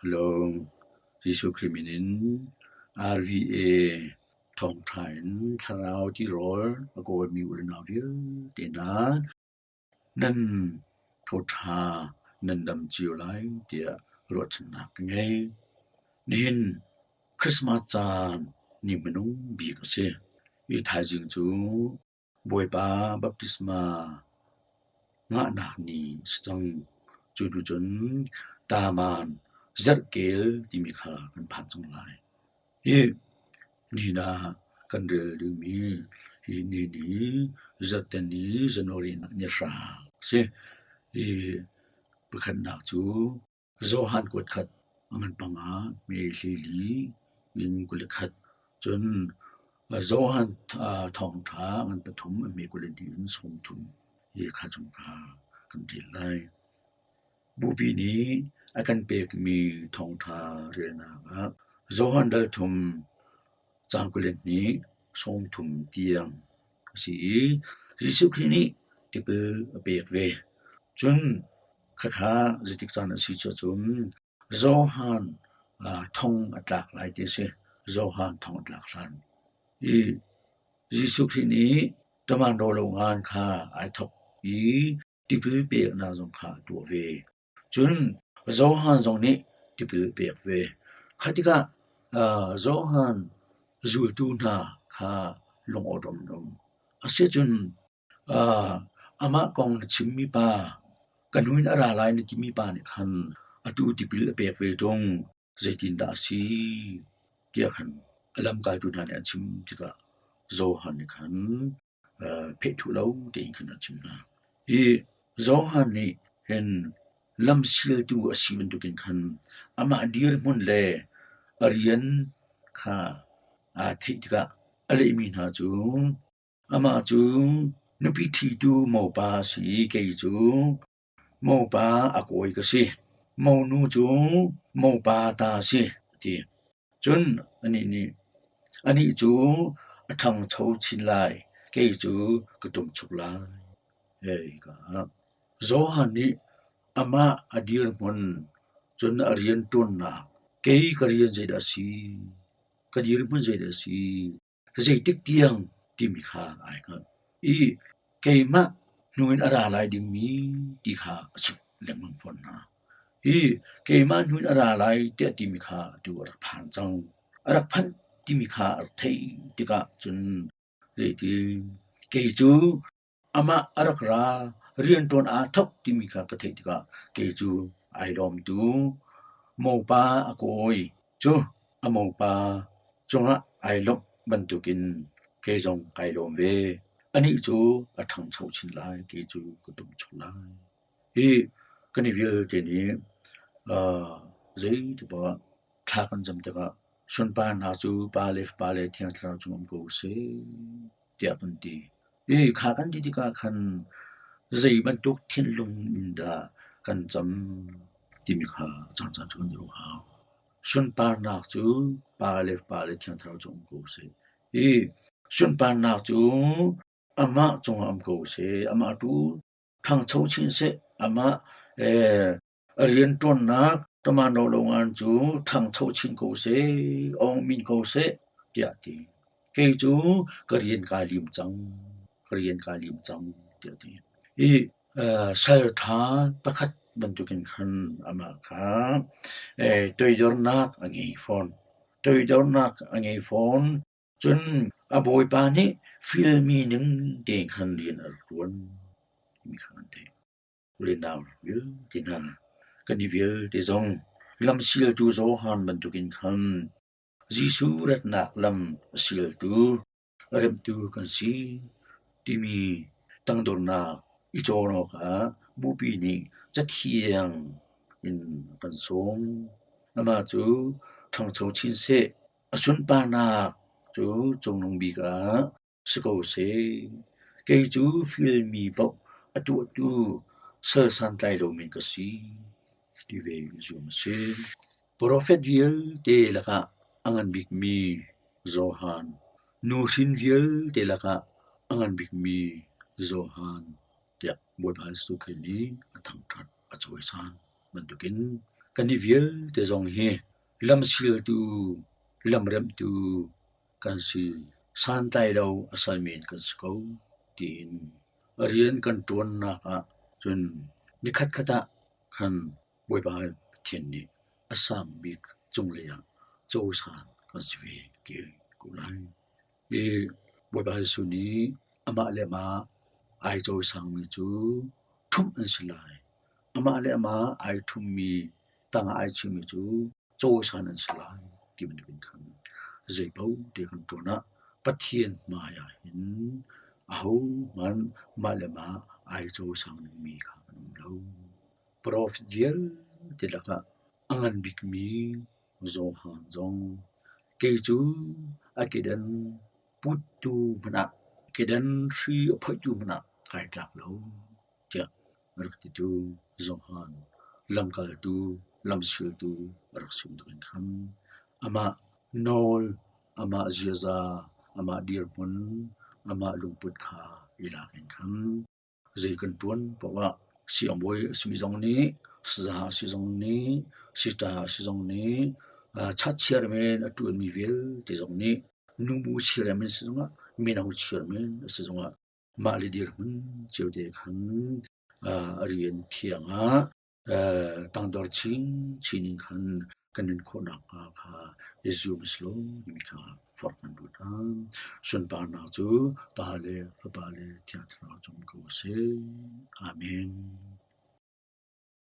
Hello, Jesuh Khrih min in RVA thawngṭha in thlarau tirawl a kawlmi u le nau vialte hna nan thawṭha nan dam cio lai tiah ruahchannak ka ngei. Nihin Christmas caan ni hmanung bik a si. Hi thaizing cu Bawipa baptisma ngahnak ni a si cang. Cu hnu cun Taman zarhkel timi kha kan phan cang lai. Hi nihin ah kan rel dingmi hi ni ni zarhte ni January ni hra a si. Hi pakhatnak cu Johan kuat khat a ngan panga me hlili in 21 cun Johan thawngṭha ngan pathum a me 22 in 30 hi kha cung kha kan rel lai. Bupi nih a kan pekmi thawngṭha relnak ah Johan dal thum caang 22 30 tiang a si i Jesuh Khrih nih tipil a pek ve. Cun khakha zeitik caan a si cun Johan thong a tlak lai ti a si. Johan thong a tlak hlan i Jesuh Khrih nih ṭaman rawlo ngan kha ai thawk i tipil peknak zong kha a tuah ve. Cun Johan zong nih tipil a pek ve. Kha tikah Johan zultu hna kha lungawṭawm an um. Asicun amah kong na chimmi pa, ka hnu in a ra lai na timi pa nih khan atu tipil a pek ve ṭung, zeitindah a si tiah khan a lamkaltu hna nih an chim tikah Johan nih khan phehthuh lo tein khan a chim hna. Hi Johan nih hin lamsiltu a si bantukin khan amah dirhmun le a rian kha aa theih tikah a lehmi hna cu amah cu nupi ṭhitu mopa a si i kei cu mopa a kawi ka si. Monu cu mopa ta a si, a ti. Cun anih nih, Anih cu a ṭhangcho chin lai, kei cu ka ṭumchuk lai. Hei ka Johan nih amah a dirhmun cun a rianṭuannak, kei ka rian zeidah a si, ka dirhmun zeidah a si, zeitik tiang timi kha ai hngalh i keimah hnu in a ra lai dingmi ti kha a chimh lengmang fawn hna. Hi keimah hnu in a ra lai tiah timi kha atu a rak phan cang. A rak phanh timi kha a rak theih tikah cun zeitin kei cu Amah a rak ra, rianṭuan aa thawk timi kha ka theih tikah kei cu ai lawmtu. Mopa a kawi cu a mopa cungah ai lawmh bantukin kei zong kai lawm ve. Anih cu a ṭhangcho chin lai, kei cu ka ṭumchuk lai. Hi kan i vialte nih uh, zeitik paoh ah thla kan cam tikah sunparnak cu Pa le Fapa le Thiang Thlarau cung um ko seh tiah kan ti. I kha kan ti tikah khan zei bantuk thinlung in dah kan cam timi kha cangcang cu kan i ruah hau. Sunparnak cu Pa le Fapa le Thiang Thlarau cung um ko seh. I sunparnak cu amah cungah um ko seh. Amah tu ṭhangcho chin seh. Amah eh, A rianṭuannak ṭaman-ro-lo-ngan cu ṭhangcho chin ko seh, awngmin ko seh, tiah a ti. Kei cu ka rian kaa lim cang, ka rian kaa lim cang, tiah a ti. I sal ṭha pakhat bantukin khan amah kha toidornak a ngei fawn. Toidornak a ngei fawn. Cun a bawipa nih fialmi ning tein khan rian a rak ṭuan timi kha an theih. Ulenau vialte hna, kan i vialte zong lamsialtu Johan bantukin khan Jesuh ratnak lam a sialtu, a remhtu kan si timi tangdornak i cawn awkah Bupi nih Cathiang in a kan sawm. Amah cu ṭhangcho chin seh, a sunparnak cu cungnung bik ah Si ko seh, kei cu fialmi paoh a tuahtu sal santlai lomi ka si, ti ve zuam a si. Profet vialte lakah a ngan bikmi Johan, nuhrin vialte lakah a ngan bikmi Johan tiah Bawipa Jesuh Khrih nih a thangṭhat, a cawisan bantukin. Kannih vialte zong hi lamsiltu, lamremhtu kan si. Santlai lo a sal men kan si ko tiin rian kan ṭuannak ah cun nikhatkhat ah khan Bawipa Pathian nih a sang bik cunglei ah cawisan kan si ve ko lai. Hi Bawipa Jesuh nih amah le amah ai cawisangmi cu ṭhumh an si lai. Amah le amah ai ṭhummi tangah ai chimmi cu cawisan an si lai ti bantukin khan zeipaoh te kan ṭuan ah Pathian hmai ah hin ahohmanh mah le mah ai cawisang dingmi kha kan um lo. Profet vialte lakah a ngan bikmi Johan zong kei cu a kedan puttu hmanh ah kedan hri a phoihtu hmanh ah kai tlak lo tiah a rak titu Johan lamkaltu lamsiltu a rak si bantukin khan amah nawl, amah ziaza, amah dirhmun, amah lungput kha i lak in khan Zei kan ṭuan paoh ah siangbawi a simi zong nih, saza a si zong nih, sita a si zong nih, chatchiar men a ṭuanmi vialte zong nih nubu chiar men si zongah, mino chiar men a si zongah mah le dirhmun cio te khan a rian thiang ah tangdor chinchin in khan kan nun khawh nakhnga kha i zum selaw timi kha forh kan duh hna. Sunparnak cu Pa le Fapa le Thiang Thlarau cung ko seh. Amen.